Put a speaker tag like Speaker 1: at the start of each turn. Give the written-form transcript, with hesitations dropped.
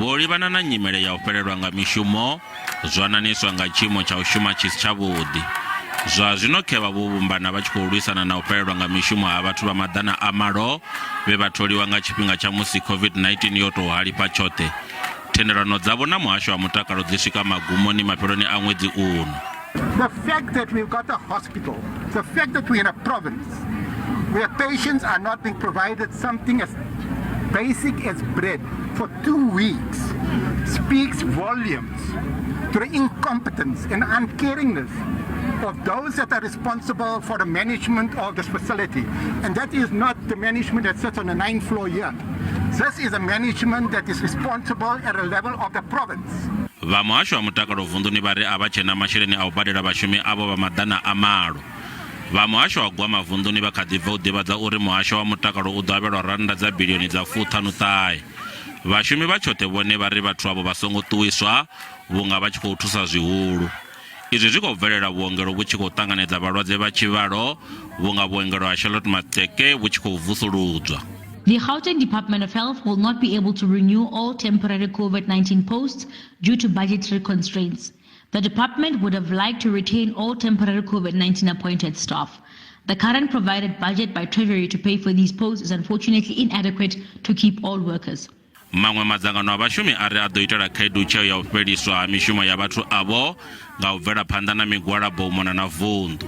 Speaker 1: Vho livhana na nyimele ya u fhelelwa nga mishumo zwa naniswa nga tshiimo tsha u shuma tshi si tshavhuḓi. Zwa zwino khevha vho vhumbana vha tshi khou lwisana na u fhelelwa nga mishumo ha vhathu vha 100 vhe vha tholiwa nga tshifhinga tsha musi COVID-19 yo tou halifha tshoṱhe. Thendelano dzavho na muhasho wa mutakalo dzi swika magumoni mafheloni a ṅwedzi uno.
Speaker 2: The fact that we've got a hospital, the fact that we're in a province where patients are not being provided something as basic as bread for 2 weeks speaks volumes to the incompetence and uncaringness of those that are responsible for the management of this facility. And that is not the management that sits on the ninth floor here. This is a management that is responsible at the level of the province.
Speaker 1: Vha muhasho wa mutakalo vunḓuni vha ri a vha tshena masheleni a u badela vhashumi avho vha 100. Vha muhasho wa gwama vunḓuni vha kha ḓi bva u ḓivhadza uri muhasho wa mutakalo u ḓo avhelwa rannda dza bilioni dza 56. Vhashumi vha tshoṱhe vhone vha ri vhathu avho vha songo ṱuwiswa vhunga vha tshi khou thusa zwihulu. Izwi zwi khou bvelela vhuongelo vhu tshi khou ṱanganedza vhalwadze vha tshivhalo vhunga vhuongelo ha Charlotte Maxeke vhu tshi khou vusuludzwa.
Speaker 3: The Gauteng Department of Health will not be able to renew all temporary COVID 19 posts due to budgetary constraints. The department would have liked to retain all temporary COVID 19 appointed staff. The current provided budget by Treasury to pay for these posts is unfortunately inadequate to keep all workers.
Speaker 1: Maṅwe madzangano a vhashumi a ri a ḓo itela khaedu tsheo ya u fheliswa ha mishumo ya vhathu avho nga u bvela phanḓa na migwalabo u mona na vunḓu.